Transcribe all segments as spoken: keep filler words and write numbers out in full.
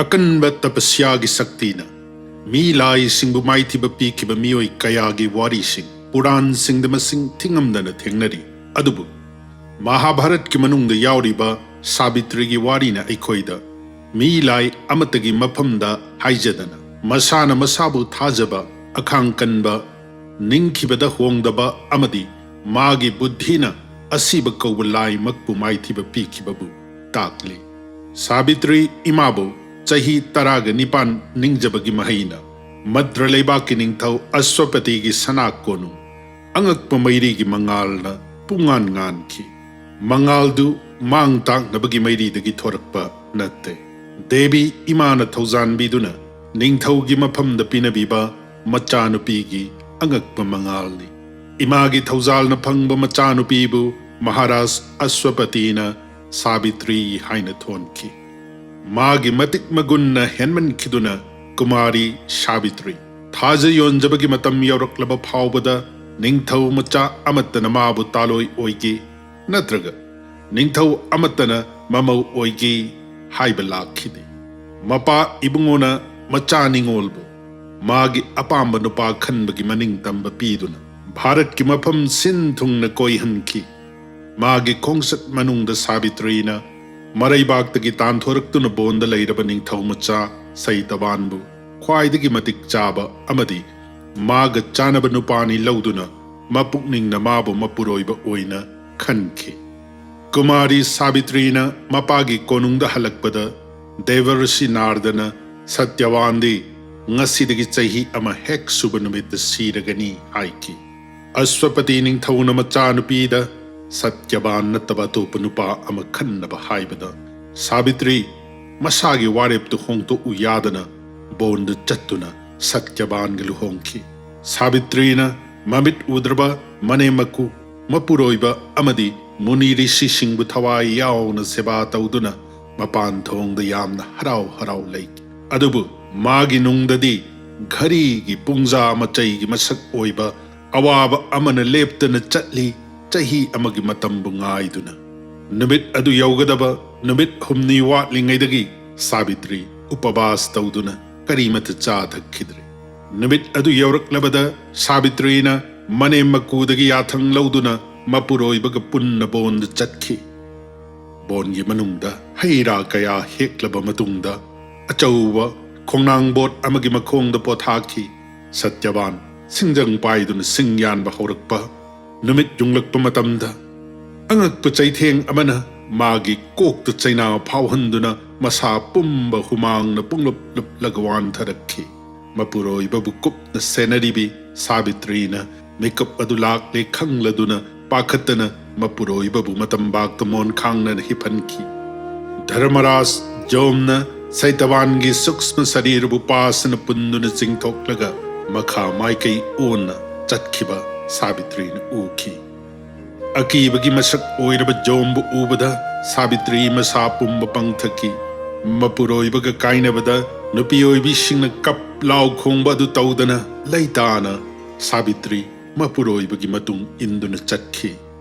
ꯑꯀꯟꯕ ꯇꯄꯁ꯭ꯌꯥꯒꯤ ꯁꯛꯇꯤꯅ ꯃꯤ ꯂꯥꯏꯁꯤꯡꯕꯨ ꯃꯥꯏꯊꯤꯕ ꯄꯤꯈꯤꯕ ꯃꯤꯑꯣꯏ ꯀꯌꯥꯒꯤ ꯋꯥꯔꯤꯁꯤꯡ ꯄꯨꯔꯥꯟꯁꯤꯡꯗ ꯃꯁꯤꯡ ꯊꯤꯉꯝꯗꯅ ꯊꯦꯡꯅꯔꯤ꯫ ꯑꯗꯨꯕꯨ ꯃꯍꯥꯚꯥꯔꯠꯀꯤ ꯃꯅꯨꯡꯗ ꯌꯥꯎꯔꯤꯕ ꯁꯥꯕꯤꯇ꯭ꯔꯤꯒꯤ ꯋꯥꯔꯤꯅ ꯑꯩꯈꯣꯏꯗ ꯃꯤ ꯂꯥꯏ ꯑꯃꯠꯇꯒꯤ ꯃꯐꯝꯗ ꯍꯥꯏꯖꯗꯅ ꯃꯁꯥꯅ ꯃꯁꯥꯕꯨ ꯊꯥꯖꯕ, ꯑꯈꯥꯡ ꯀꯟꯕ, ꯅꯤꯡꯈꯤꯕꯗ ꯍꯣꯡꯗꯕ ꯑꯃꯗꯤ ꯃꯥꯒꯤ ꯕꯨꯗ꯭ꯙꯤꯅ ꯑꯁꯤꯕ ꯀꯧꯕ ꯂꯥꯏꯃꯛꯄꯨ ꯃꯥꯏꯊꯤꯕ ꯄꯤꯈꯤꯕꯕꯨ ꯇꯥꯛꯂꯤ꯫ ꯁꯥꯕꯤꯇ꯭ꯔꯤ ꯏꯃꯥꯕꯨ ꯆꯍꯤ ꯇꯔꯥꯒ ꯅꯤꯄꯥꯟ ꯅꯤꯡꯖꯕꯒꯤ ꯃꯍꯩꯅ ꯃꯗ꯭ꯔ ꯂꯩꯕꯥꯛꯀꯤ ꯅꯤꯡꯊꯧ ꯑꯁ꯭ꯋꯄꯇꯤꯒꯤ ꯁꯅꯥ ꯀꯣꯅꯨꯡ ꯑꯉꯛꯄ ꯃꯩꯔꯤꯒꯤ ꯃꯉꯥꯜꯅ ꯄꯨꯡꯉꯥꯟ ꯉꯥꯟꯈꯤ꯫ ꯃꯉꯥꯜꯗꯨ ꯃꯥꯡ ꯇꯥꯛꯅꯕꯒꯤ ꯃꯩꯔꯤꯗꯒꯤ ꯊꯣꯔꯛꯄ ꯅꯠꯇꯦ꯫ ꯗꯦꯕꯤ ꯏꯃꯥꯅ ꯊꯧꯖꯥꯟꯕꯤꯗꯨꯅ ꯅꯤꯡꯊꯧꯒꯤ ꯃꯐꯝꯗ ꯄꯤꯅꯕꯤꯕ ꯃꯆꯥꯅꯨꯄꯤꯒꯤ ꯑꯉꯛꯄ ꯃꯉꯥꯜꯅꯤ꯫ ꯏꯃꯥꯒꯤ ꯊꯧꯖꯥꯜꯅ ꯐꯪꯕ ꯃꯆꯥꯅꯨꯄꯤꯕꯨ ꯃꯍꯥꯔꯥꯖ ꯑꯁ꯭ꯋꯄꯇꯤꯅ ꯁꯥꯕꯤꯇ꯭ꯔꯤ ꯍꯥꯏꯅ ꯊꯣꯟꯈꯤ꯫ ꯃꯥꯒꯤ ꯃꯇꯤꯛ ꯃꯒꯨꯟꯅ ꯍꯦꯟꯃꯟꯈꯤꯗꯨꯅ ꯀꯨꯃꯥꯔꯤ ꯁꯥꯕꯤꯇ꯭ꯔꯤ ꯊꯥꯖ ꯌꯣꯟꯖꯕꯒꯤ ꯃꯇꯝ ꯌꯧꯔꯛꯂꯕ ꯐꯥꯎꯕꯗ ꯅꯤꯡꯊꯧ ꯃꯆꯥ ꯑꯃꯠꯇꯅ ꯃꯥꯕꯨ ꯇꯥꯂꯣꯏ ꯑꯣꯏꯒꯦ ꯅꯠꯇ꯭ꯔꯒ ꯅꯤꯡꯊꯧ ꯑꯃꯠꯇꯅ ꯃꯃꯧ ꯑꯣꯏꯒꯦ ꯍꯥꯏꯕ ꯂꯥꯛꯈꯤꯗꯦ꯫ ꯃꯄꯥ ꯏꯕꯨꯡꯉꯣꯅ ꯃꯆꯥ ꯅꯤꯉꯣꯜꯕꯨ ꯃꯥꯒꯤ ꯑꯄꯥꯝꯕ ꯅꯨꯄꯥ ꯈꯟꯕꯒꯤ ꯃꯅꯤꯡ ꯇꯝꯕ ꯄꯤꯗꯨꯅ ꯚꯥꯔꯠꯀꯤ ꯃꯐꯝ ꯁꯤꯟ ꯊꯨꯡꯅ ꯀꯣꯏꯍꯟꯈꯤ꯫ ꯃꯥꯒꯤ ꯈꯣꯡꯆꯠ ꯃꯅꯨꯡꯗ ꯁꯥꯕꯤꯇ꯭ꯔꯤꯅ ꯃꯔꯩꯕꯥꯛꯇꯒꯤ ꯇꯥꯟꯊꯣꯔꯛꯇꯨꯅ ꯕꯣꯟꯗ ꯂꯩꯔꯕ ꯅꯤꯡꯊꯧ ꯃꯆꯥ ꯁꯩꯇꯕꯥꯟꯕꯨ ꯈ꯭ꯋꯥꯏꯗꯒꯤ ꯃꯇꯤꯛ ꯆꯥꯕ ꯑꯃꯗꯤ ꯃꯥꯒ ꯆꯥꯟꯅꯕ ꯅꯨꯄꯥꯅꯤ ꯂꯧꯗꯨꯅ ꯃꯄꯨꯛꯅꯤꯡꯅ ꯃꯥꯕꯨ ꯃꯄꯨꯔꯣꯏꯕ ꯑꯣꯏꯅ ꯈꯟꯈꯤ꯫ ꯀꯨꯃꯥꯔꯤ ꯁꯥꯕꯤꯇ꯭ꯔꯤꯅ ꯃꯄꯥꯒꯤ ꯀꯣꯅꯨꯡꯗ ꯍꯜꯂꯛꯄꯗ ꯗꯦꯕꯔꯁꯤ ꯅꯥꯔꯗꯅ ꯁꯇ꯭ꯌꯋꯥꯟꯗꯤ ꯉꯁꯤꯗꯒꯤ ꯆꯍꯤ ꯑꯃ ꯍꯦꯛ ꯁꯨꯕ ꯅꯨꯃꯤꯠꯇ ꯁꯤꯔꯒꯅꯤ ꯍꯥꯏꯈꯤ꯫ ꯑꯁ꯭ꯋꯄꯇꯤ ꯅꯤꯡꯊꯧꯅ ꯃꯆꯥꯅꯨꯄꯤꯗ ꯁꯇ꯭ꯌꯕꯥꯟ ꯅꯠꯇꯕ ꯑꯇꯣꯞꯄ ꯅꯨꯄꯥ ꯑꯃ ꯈꯟꯅꯕ ꯍꯥꯏꯕꯗ ꯁꯥꯕꯤꯇ꯭ꯔꯤ ꯃꯁꯥꯒꯤ ꯋꯥꯔꯦꯞꯇꯨ ꯍꯣꯡꯗꯣꯛꯎ ꯌꯥꯗꯅ ꯕꯣꯟꯗ ꯆꯠꯇꯨꯅ ꯁꯇ꯭ꯌꯕꯥꯟꯒ ꯂꯨꯍꯣꯡꯈꯤ꯫ ꯁꯥꯕꯤꯇ꯭ꯔꯤꯅ ꯃꯃꯤꯠ ꯎꯗ꯭ꯔꯕ ꯃꯅꯦꯝ ꯃꯀꯨ, ꯃꯄꯨꯔꯣꯏꯕ ꯑꯃꯗꯤ ꯃꯨꯅꯤ ꯔꯤꯁꯤꯁꯤꯡꯕꯨ ꯊꯋꯥꯏ ꯌꯥꯎꯅ ꯁꯦꯕꯥ ꯇꯧꯗꯨꯅ ꯃꯄꯥꯟ ꯊꯣꯡꯗ ꯌꯥꯝꯅ ꯍꯔꯥꯎ ꯍꯔꯥꯎ ꯂꯩꯈꯤ꯫ ꯑꯗꯨꯕꯨ ꯃꯥꯒꯤ ꯅꯨꯡꯗꯗꯤ ꯘꯔꯤꯒꯤ ꯄꯨꯡꯖꯥ ꯃꯆꯩꯒꯤ ꯃꯁꯛ ꯑꯣꯏꯕ ꯑꯋꯥꯕ ꯑꯃꯅ ꯂꯦꯞꯇꯅ ꯆꯠꯂꯤ, ꯆꯍꯤ ꯑꯃꯒꯤ ꯃꯇꯝꯕꯨ ꯉꯥꯏꯗꯨꯅ꯫ ꯅꯨꯃꯤꯠ ꯑꯗꯨ ꯌꯧꯒꯗꯕ ꯅꯨꯃꯤꯠ ꯍꯨꯝꯅꯤ ꯋꯥꯠꯂꯤꯉꯩꯗꯒꯤ ꯁꯥꯕꯤꯇ꯭ꯔꯤ ꯎꯄꯕꯥꯁ ꯇꯧꯗꯨꯅ ꯀꯔꯤꯃꯇ ꯆꯥ ꯊꯛꯈꯤꯗ꯭ꯔꯦ꯫ ꯅꯨꯃꯤꯠ ꯑꯗꯨ ꯌꯧꯔꯛꯂꯕꯗ ꯁꯥꯕꯤꯇ꯭ꯔꯤꯅ ꯃꯅꯦꯝ ꯃꯀꯨꯗꯒꯤ ꯌꯥꯊꯪ ꯂꯧꯗꯨꯅ ꯃꯄꯨꯔꯣꯏꯕꯒ ꯄꯨꯟꯅ ꯕꯣꯟꯗ ꯆꯠꯈꯤ꯫ ꯕꯣꯟꯒꯤ ꯃꯅꯨꯡꯗ ꯍꯩ ꯔꯥ ꯀꯌꯥ ꯍꯦꯛꯂꯕ ꯃꯇꯨꯡꯗ ꯑꯆꯧꯕ ꯈꯣꯡꯅꯥꯡ ꯕꯣꯠ ꯑꯃꯒꯤ ꯃꯈꯣꯡꯗ ꯄꯣꯊꯥꯈꯤ꯫ ꯁꯇ꯭ꯌꯕꯥꯟ ꯁꯤꯡꯖꯪ ꯄꯥꯏꯗꯨꯅ ꯁꯤꯡ ꯌꯥꯟꯕ ꯍꯧꯔꯛꯄ꯫ ꯅꯨꯃꯤꯠ ꯌꯨꯡꯂꯛꯄ ꯃꯇꯝꯗ ꯑꯉꯛꯄ ꯆꯩꯊꯦꯡ ꯑꯃꯅ ꯃꯥꯒꯤ ꯀꯣꯛꯇ ꯆꯩꯅꯥ ꯐꯥꯎꯍꯟꯗꯨꯅ ꯃꯁꯥ ꯄꯨꯝꯕ ꯍꯨꯃꯥꯡꯅ ꯄꯨꯡꯂꯨꯞ ꯂꯨꯞꯂꯒ ꯋꯥꯟꯊꯔꯛꯈꯤ꯫ ꯃꯄꯨꯔꯣꯏꯕꯕꯨ ꯀꯨꯞꯅ ꯁꯦꯟꯅꯔꯤꯕꯤ ꯁꯥꯕꯤꯇ꯭ꯔꯤꯅ ꯃꯤꯀꯞ ꯑꯗꯨ ꯂꯥꯛꯂꯦ ꯈꯪꯂꯗꯨꯅ ꯄꯥꯈꯠꯇꯅ ꯃꯄꯨꯔꯣꯏꯕꯕꯨ ꯃꯇꯝꯕꯥꯛꯇ ꯃꯣꯟ ꯈꯥꯡꯅ ꯍꯤꯞꯍꯟꯈꯤ꯫ ꯙꯔꯃꯔꯥꯖ ꯖꯣꯝꯅ ꯁꯩꯇꯕꯥꯟꯒꯤ ꯁꯨꯛꯁꯃ ꯁꯔꯤꯔꯕꯨ ꯄꯥꯁꯅ ꯄꯨꯟꯗꯨꯅ ꯆꯤꯡꯊꯣꯛꯂꯒ ꯃꯈꯥ ꯃꯥꯏꯀꯩ ꯑꯣꯟꯅ ꯆꯠꯈꯤꯕ ꯁꯥꯕꯤꯇ꯭ꯔꯤꯅ ꯎꯈꯤ꯫ ꯑꯀꯤꯕꯒꯤ ꯃꯁꯛ ꯑꯣꯏꯔꯕ ꯖꯣꯝꯕꯨ ꯎꯕꯗ ꯁꯥꯕꯤꯇ꯭ꯔꯤ ꯃꯁꯥ ꯄꯨꯝꯕ ꯄꯪꯊꯈꯤ꯫ ꯃꯄꯨꯔꯣꯏꯕꯒ ꯀꯥꯏꯅꯕꯗ ꯅꯨꯄꯤ ꯑꯣꯏꯕꯤꯁꯤꯡꯅ ꯀꯞ ꯂꯥꯎ ꯈꯣꯡꯕ ꯑꯗꯨ ꯇꯧꯗꯅ ꯂꯩꯇꯥꯅ ꯁꯥꯕꯤꯇ꯭ꯔꯤ ꯃꯄꯨꯔꯣꯏꯕꯒꯤ ꯃꯇꯨꯡ ꯏꯟꯗꯨꯅ ꯆꯠꯈꯤ꯫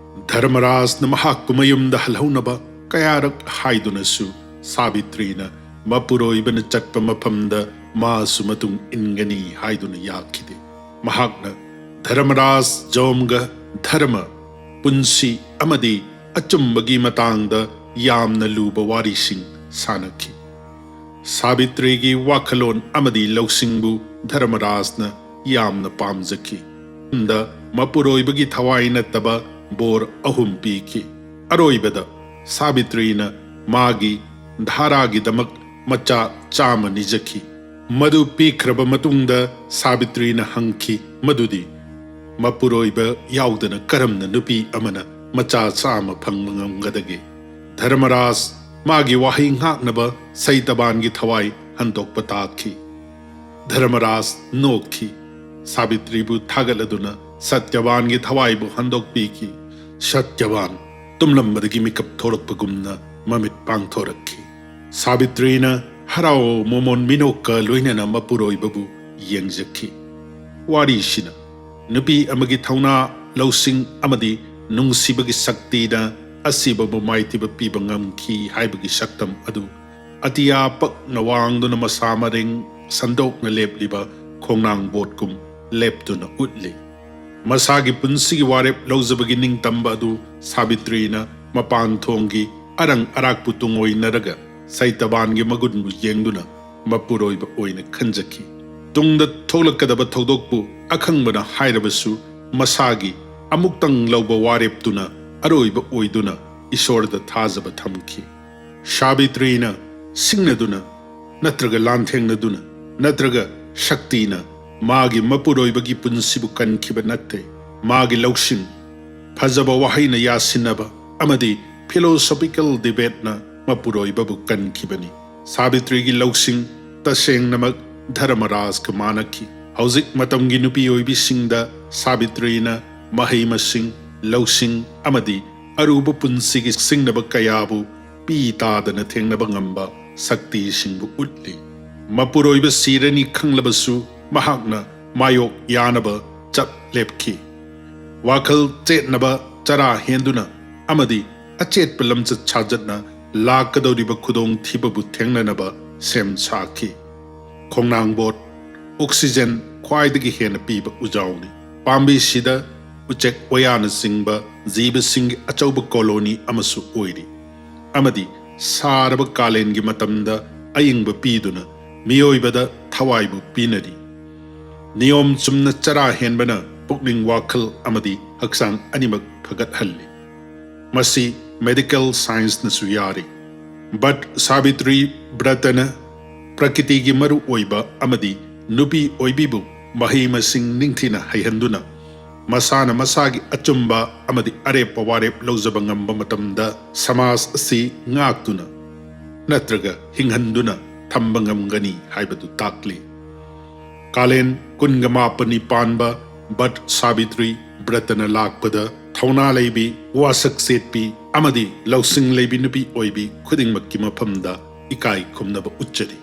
ꯙꯔꯃꯔꯥꯖꯅ ꯃꯍꯥꯛꯄꯨ ꯃꯌꯨꯝꯗ ꯍꯜꯍꯧꯅꯕ ꯀꯌꯥꯔꯛ ꯍꯥꯏꯗꯨꯅꯁꯨ ꯁꯥꯕꯤꯇ꯭ꯔꯤꯅ ꯃꯄꯨꯔꯣꯏꯕꯅ ꯆꯠꯄ ꯃꯐꯝꯗ ꯃꯥꯁꯨ ꯃꯇꯨꯡ ꯏꯟꯒꯅꯤ ꯍꯥꯏꯗꯨꯅ ꯌꯥꯈꯤꯗꯦ꯫ ꯃꯍꯥꯛꯅ ꯙꯔꯃꯔꯥꯖ ꯖꯣꯝꯒ ꯙꯔꯃ, ꯄꯨꯟꯁꯤ ꯑꯃꯗꯤ ꯑꯆꯨꯝꯕꯒꯤ ꯃꯇꯥꯡꯗ ꯌꯥꯝꯅ ꯂꯨꯕ ꯋꯥꯔꯤꯁꯤꯡ ꯁꯥꯟꯅꯈꯤ꯫ ꯁꯥꯕꯤꯇ꯭ꯔꯤꯒꯤ ꯋꯥꯈꯜꯂꯣꯟ ꯑꯃꯗꯤ ꯂꯧꯁꯤꯡꯕꯨ ꯙꯔꯃꯔꯥꯖꯅ ꯌꯥꯝꯅ ꯄꯥꯝꯖꯈꯤ꯫ ꯗ ꯃꯄꯨꯔꯣꯏꯕꯒꯤ ꯊꯋꯥꯏ ꯅꯠꯇꯕ ꯕꯣꯔ ꯑꯍꯨꯝ ꯄꯤꯈꯤ꯫ ꯑꯔꯣꯏꯕꯗ ꯁꯥꯕꯤꯇ꯭ꯔꯤꯅ ꯃꯥꯒꯤ ꯙꯥꯔꯥꯒꯤꯗꯃꯛ ꯃꯆꯥ ꯆꯥꯝꯃ ꯅꯤꯖꯈꯤ꯫ ꯃꯗꯨ ꯄꯤꯈ꯭ꯔꯕ ꯃꯇꯨꯡꯗ ꯁꯥꯕꯤꯇ꯭ꯔꯤꯅ ꯍꯪꯈꯤ ꯃꯗꯨꯗꯤ ꯃꯄꯨꯔꯣꯏꯕ ꯌꯥꯎꯗꯅ ꯀꯔꯝꯅ ꯅꯨꯄꯤ ꯑꯃꯅ ꯃꯆꯥ ꯆꯥꯝꯃ ꯐꯪꯕ ꯉꯝꯒꯗꯒꯦ? ꯙꯔꯃꯔꯥꯖ ꯃꯥꯒꯤ ꯋꯥꯍꯩ ꯉꯥꯛꯅꯕ ꯁꯩꯇꯕꯥꯟꯒꯤ ꯊꯋꯥꯏ ꯍꯟꯗꯣꯛꯄ ꯇꯥꯈꯤ꯫ ꯙꯔꯃꯔꯥꯖ ꯅꯣꯛꯈꯤ꯫ ꯁꯥꯕꯤꯇ꯭ꯔꯤꯕꯨ ꯊꯥꯒꯠꯂꯗꯨꯅ ꯁꯇ꯭ꯌꯕꯥꯟꯒꯤ ꯊꯋꯥꯏꯕꯨ ꯍꯟꯗꯣꯛꯄꯤꯈꯤ꯫ ꯁꯇ꯭ꯌꯕꯥꯟ ꯇꯨꯝꯂꯝꯕꯗꯒꯤ ꯃꯤꯀꯞ ꯊꯣꯔꯛꯄꯒꯨꯝꯅ ꯃꯃꯤꯠ ꯄꯥꯡꯊꯣꯔꯛꯈꯤ꯫ ꯁꯥꯕꯤꯇ꯭ꯔꯤꯅ ꯍꯔꯥꯎ ꯃꯣꯃꯣꯟ ꯃꯤꯅꯣꯛꯀ ꯂꯣꯏꯅꯅ ꯃꯄꯨꯔꯣꯏꯕꯕꯨ ꯌꯦꯡꯖꯈꯤ꯫ ꯋꯥꯔꯤꯁꯤꯅ ꯅꯨꯄꯤ ꯑꯃꯒꯤ ꯊꯧꯅꯥ, ꯂꯧꯁꯤꯡ ꯑꯃꯗꯤ ꯅꯨꯡꯁꯤꯕꯒꯤ ꯁꯛꯇꯤꯅ ꯑꯁꯤꯕꯕꯨ ꯃꯥꯏꯊꯤꯕ ꯄꯤꯕ ꯉꯝꯈꯤ ꯍꯥꯏꯕꯒꯤ ꯁꯛꯇꯝ ꯑꯗꯨ ꯑꯇꯤꯌꯥ ꯄꯛꯅ ꯋꯥꯡꯗꯨꯅ ꯃꯁꯥ ꯃꯔꯦꯡ ꯁꯟꯗꯣꯛꯅ ꯂꯦꯞꯂꯤꯕ ꯈꯣꯡꯅꯥꯡ ꯕꯣꯠꯀꯨꯝ ꯂꯦꯞꯇꯨꯅ ꯎꯠꯂꯤ꯫ ꯃꯁꯥꯒꯤ ꯄꯨꯟꯁꯤꯒꯤ ꯋꯥꯔꯦꯞ ꯂꯧꯖꯕꯒꯤ ꯅꯤꯡꯇꯝꯕ ꯑꯗꯨ ꯁꯥꯕꯤꯇ꯭ꯔꯤꯅ ꯃꯄꯥꯟ ꯊꯣꯡꯒꯤ ꯑꯔꯪ ꯑꯔꯥꯛꯄꯨ ꯇꯨꯡꯑꯣꯏꯅꯔꯒ ꯁꯩꯇꯕꯥꯟꯒꯤ ꯃꯒꯨꯟꯕꯨ ꯌꯦꯡꯗꯨꯅ ꯃꯄꯨꯔꯣꯏꯕ ꯑꯣꯏꯅ ꯈꯟꯖꯈꯤ꯫ ꯇꯨꯡꯗ ꯊꯣꯛꯂꯛꯀꯗꯕ ꯊꯧꯗꯣꯛꯄꯨ ꯑꯈꯪꯕꯅ ꯍꯥꯏꯔꯕꯁꯨ, ꯃꯁꯥꯒꯤ ꯑꯃꯨꯛꯇꯪ ꯂꯧꯕ ꯋꯥꯔꯦꯞꯇꯨꯅ ꯑꯔꯣꯏꯕ ꯑꯣꯏꯗꯨꯅ ꯏꯁꯣꯔꯗ ꯊꯥꯖꯕ ꯊꯝꯈꯤ꯫ ꯁꯥꯕꯤꯇ꯭ꯔꯤꯅ ꯁꯤꯡꯅꯗꯨꯅ ꯅꯠꯇ꯭ꯔꯒ ꯂꯥꯟꯊꯦꯡꯅꯗꯨꯅ ꯅꯠꯇ꯭ꯔꯒ ꯁꯛꯇꯤꯅ ꯃꯥꯒꯤ ꯃꯄꯨꯔꯣꯏꯕꯒꯤ ꯄꯨꯟꯁꯤꯕꯨ ꯀꯟꯈꯤꯕ ꯅꯠꯇꯦ꯫ ꯃꯥꯒꯤ ꯂꯧꯁꯤꯡ, ꯐꯖꯕ ꯋꯥꯍꯩꯅ ꯌꯥꯁꯤꯟꯅꯕ ꯑꯃꯗꯤ philosophical debateꯅ ꯃꯄꯨꯔꯣꯏꯕꯕꯨ ꯀꯟꯈꯤꯕꯅꯤ꯫ ꯁꯥꯕꯤꯇ꯭ꯔꯤꯒꯤ ꯂꯧꯁꯤꯡ ꯇꯁꯦꯡꯅꯃꯛ ꯙꯔꯃꯔꯥꯖꯀ ꯃꯥꯟꯅꯈꯤ꯫ ꯍꯧꯖꯤꯛ ꯃꯇꯝꯒꯤ ꯅꯨꯄꯤ ꯑꯣꯏꯕꯤꯁꯤꯡꯗ ꯁꯥꯕꯤꯇ꯭ꯔꯤꯅ ꯃꯍꯩ ꯃꯁꯤꯡ, ꯂꯧꯁꯤꯡ ꯑꯃꯗꯤ ꯑꯔꯨꯕ ꯄꯨꯟꯁꯤꯒꯤ ꯁꯤꯡꯅꯕ ꯀꯌꯥꯕꯨ ꯄꯤ ꯇꯥꯗꯅ ꯊꯦꯡꯅꯕ ꯉꯝꯕ ꯁꯛꯇꯤꯁꯤꯡꯕꯨ ꯎꯠꯂꯤ꯫ ꯃꯄꯨꯔꯣꯏꯕ ꯁꯤꯔꯅꯤ ꯈꯪꯂꯕꯁꯨ ꯃꯍꯥꯛꯅ ꯃꯥꯌꯣꯛ ꯌꯥꯅꯕ ꯆꯞ ꯂꯦꯞꯈꯤ꯫ ꯋꯥꯈꯜ ꯆꯦꯠꯅꯕ ꯆꯔꯥ ꯍꯦꯟꯗꯨꯅ ꯑꯃꯗꯤ ꯑꯆꯦꯠꯄ ꯂꯝꯆꯠ ꯁꯥꯖꯠꯅ ꯂꯥꯛꯀꯗꯧꯔꯤꯕ ꯈꯨꯗꯣꯡꯊꯤꯕꯕꯨ ꯊꯦꯡꯅꯅꯕ ꯁꯦꯝ ꯁꯥꯈꯤ꯫ ꯈꯣꯡꯅꯥꯡꯕꯣꯠ, oxygen ꯈ꯭ꯋꯥꯏꯗꯒꯤ ꯍꯦꯟꯅ ꯄꯤꯕ ꯎꯖꯥꯎꯅꯤ꯫ ꯄꯥꯝꯕꯤꯁꯤꯗ ꯎꯆꯦꯛ ꯋꯥꯌꯥꯅꯆꯤꯡꯕ ꯖꯤꯕꯁꯤꯡꯒꯤ ꯑꯆꯧꯕ colony ꯑꯃꯁꯨ ꯑꯣꯏꯔꯤ, ꯑꯃꯗꯤ ꯁꯥꯔꯕ ꯀꯥꯂꯦꯟꯒꯤ ꯃꯇꯝꯗ ꯑꯏꯪꯕ ꯄꯤꯗꯨꯅ ꯃꯤꯑꯣꯏꯕꯗ ꯊꯋꯥꯏꯕꯨ ꯄꯤꯅꯔꯤ꯫ ꯅꯤꯌꯣꯝ ꯆꯨꯝꯅ ꯆꯔꯥ ꯍꯦꯟꯕꯅ ꯄꯨꯛꯅꯤꯡ ꯋꯥꯈꯜ ꯑꯃꯗꯤ ꯍꯛꯆꯥꯡ ꯑꯅꯤꯃꯛ ꯐꯒꯠꯍꯜꯂꯤ꯫ ꯃꯁꯤ medical scienceꯅꯁꯨ ꯌꯥꯔꯤ꯫ But ꯁꯥꯕꯤꯇ꯭ꯔꯤ ꯕ꯭ꯔꯇꯅ ꯄ꯭ꯔꯀꯤꯇꯤꯒꯤ ꯃꯔꯨ ꯑꯣꯏꯕ ꯑꯃꯗꯤ ꯅꯨꯄꯤ ꯑꯣꯏꯕꯤꯕꯨ ꯃꯍꯩ ꯃꯁꯤꯡ ꯅꯤꯡꯊꯤꯅ ꯍꯩꯍꯟꯗꯨꯅ ꯃꯁꯥꯅ ꯃꯁꯥꯒꯤ ꯑꯆꯨꯝꯕ ꯑꯃꯗꯤ ꯑꯔꯦꯞꯄ ꯋꯥꯔꯦꯞ ꯂꯧꯖꯕ ꯉꯝꯕ ꯃꯇꯝꯗ ꯁꯃꯥꯖ ꯑꯁꯤ ꯉꯥꯛꯇꯨꯅ ꯅꯠꯇ꯭ꯔꯒ ꯍꯤꯡꯍꯟꯗꯨꯅ ꯊꯝꯕ ꯉꯝꯒꯅꯤ ꯍꯥꯏꯕꯗꯨ ꯇꯥꯛꯂꯤ꯫ ꯀꯥꯂꯦꯟ ꯀꯨꯟꯒ ꯃꯥꯄꯟꯅꯤ ꯄꯥꯟꯕ ꯕꯠ ꯁꯥꯕꯤꯇ꯭ꯔꯤ ꯕ꯭ꯔꯇꯅ ꯂꯥꯛꯄꯗ ꯊꯧꯅꯥ ꯂꯩꯕꯤ, ꯋꯥꯁꯛ ꯆꯦꯠꯄꯤ ꯑꯃꯗꯤ ꯂꯧꯁꯤꯡ ꯂꯩꯕꯤ ꯅꯨꯄꯤ ꯑꯣꯏꯕꯤ ꯈꯨꯗꯤꯡꯃꯛꯀꯤ ꯃꯐꯝꯗ ꯏꯀꯥꯏ ꯈꯨꯝꯅꯕ ꯎꯠꯆꯔꯤ꯫